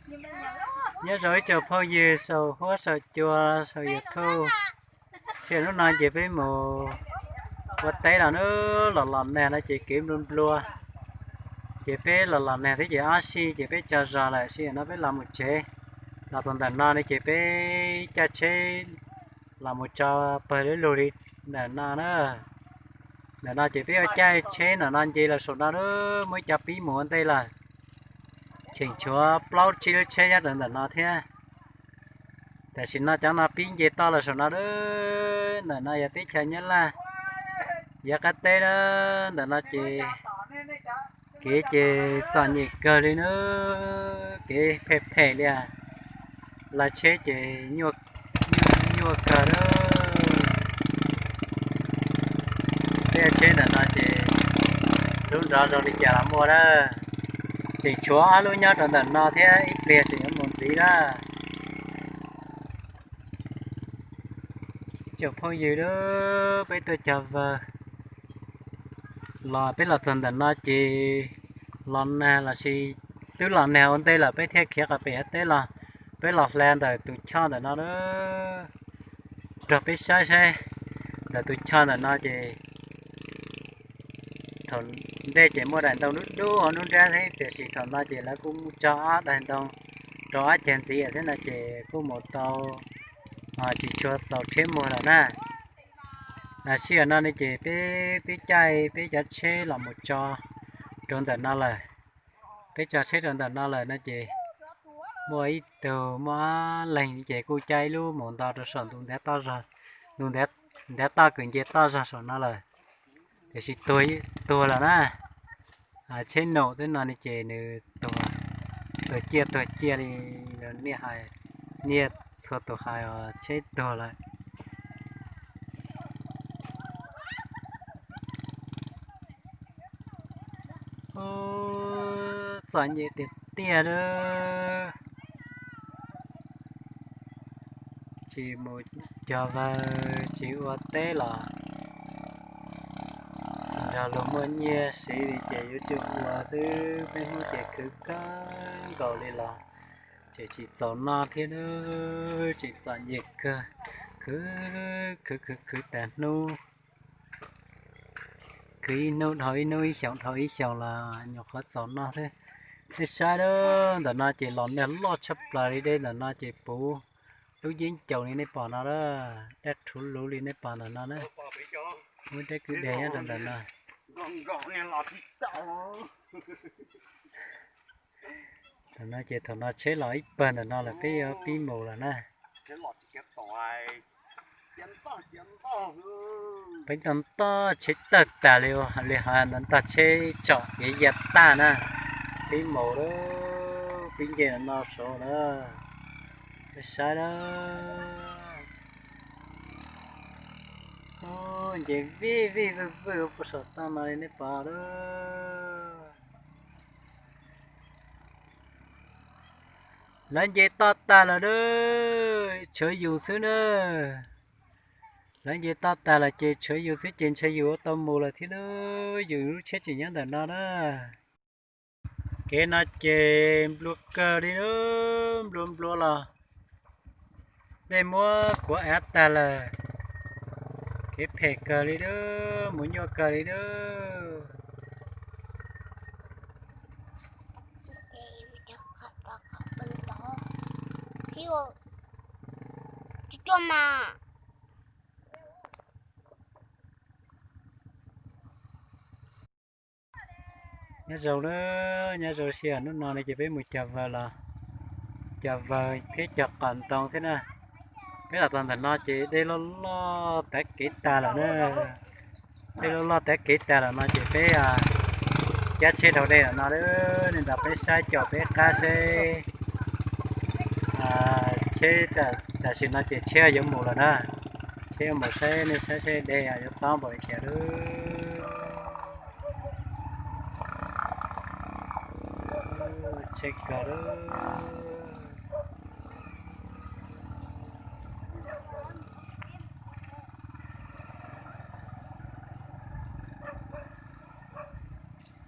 Nyob zoo ib tsoom phooj ywg saum huab saum cua saum YouTube. Sij hawm hnub no ces peb mus ua teb los na, los los nag no ces kev nplua nplua, ces peb los los nag thiab ces ob sij ces peb tsaug zog lawm, sij hawm no peb los mus tsev. Los txog ntawm no ne ces peb caij tsheb los mus tso pawg lug li ntawm no na. Ntawm no ces peb yuav caij tsheb ntawm no nce los saum no, muaj ib co pib mus ua ntej lawm, tseem tshuav plaub tsib lub tsheb nyob rau ntawm no thiab. Tam sim no cov no pib nce toj los saum no, ntawm no yog teb chaws Nyab Laj, yav qab teb na. Ntawm no ces kev ces txom nyem kawg li na, kev phem phem li, laj tsheb ces nyuaj kawg na. Peb tsheb ntawm no ces lub nrov zoo li cas los muaj na. Tseem tshuav ob lub nyob rau ntawm no thiab, ib pliag tseem yuav mus ntxiv na. Tsoom phooj ywg, peb tuaj cog vawg los, peb los txog ntawm no ces los nag los sis twb los nag ua ntej lawm, peb thiaj khiav qhov pem teb los. Peb los hla ntawm tus choj ntawm no, rog peb saib saib ntawm tus choj ntawm no ces thaum ntej ces muaj daim ntoo dub dub hauv nruab nrab thiab, tiam sis thaum no ces lawv kuj muaj tso ob daim ntoo rau ob cag ntxiv thiab no ces kuj mus tau tsis tshua txaus rhiab muag lawm na. Sij hawm no ne ces peb twb caij peb cov tsheb los mus tso rau ntawm no lawm. Peb tso tsheb rau ntawm no lawm no ces muaj ib tug, muaj ob leeg ces kuj caij ib lub mus nto rau saum ntu ntiav toj zog, ntu ntiav toj kws nce toj zog saum no lawm, tiam sis tuag lawm na. Tsheb num twb no ne ces nws tuag ciaj tuag ciaj li, niaj hais, niaj txhua tus hais os, tsheb tuag lawm. Txom nyem tiag tiag lawm. Tsis mus cog vawg tsis ua teb los nrog luag muaj nyiaj siv li ces yuav tsum ua xwb, peb Hmoob ces khwv kawg nkaus li los tseem tsis txaus noj thiab, tseem txom nyem kawg, khwv khwv khwv khwv tas hnub, khwv ib hnub dhau ib hnub, ib xyoos dhau ib xyoos los nyuam qhuav txaus noj thiab. Nej saib lawm, ntawm no ces los nag loj tshaj plaws li, dej ntawm no ces puv lub yeeb caus li nej pom no lawm, daj rhuv luv li nej pom ntawm no na. Muaj dej kwj deg nyob rau ntawm no. Thaum no ces thaum no tsheb los ib pawg ntawm no lawm, peb yuav pib mus lawm na. Peb nto ntoj tsheb tawg tas li, li hais nto ntoj tsheb tsom kev ya tag na. Pib mus lawm, pib nce no saud lawm. Peb saib lawm, nce vij vij vwj vwj puag saum toj no li nej pom lawm. Lawv nce toj tag lawm na, tshuav yus xwb na. Lawv nce toj tag lawm ces tshuav yus xwb ces ntshe yus ua tau mus lawm thiab na, yus lub tsheb tseem nyob ntawm no na. Kev no ces nplua kawg li, nplua nplua los dej muab kuav av tag lawm. Kev phem kawg li, mus nyuaj kawg li. Nyob zoo na, nyob zoo, sij hawm hnub no ne ces peb mus cog vawg los, cog vawg thiab cog qos ntoo thiab na. Peb los txog ntawm no ces dej loj loj tav kev tag lawm na. Dej loj loj tav kev tag lawm no ces peb cab tsheb dhau dej lawm no, nej nrog peb saib, caum peb qab seb tsheb, tam sim no ces tsheb yuav mus lawm na. Tsheb yuav mus, saib nej saib seb dej yuav tob npaum li cas lawm. Tsheb kawg lawm.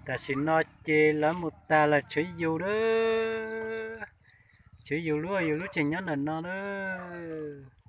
Tam sim no ces lawv mus tas lawm, tshuav yus lawm. Tswv yus lub, yus lub tseem nyob ntawm no lawm.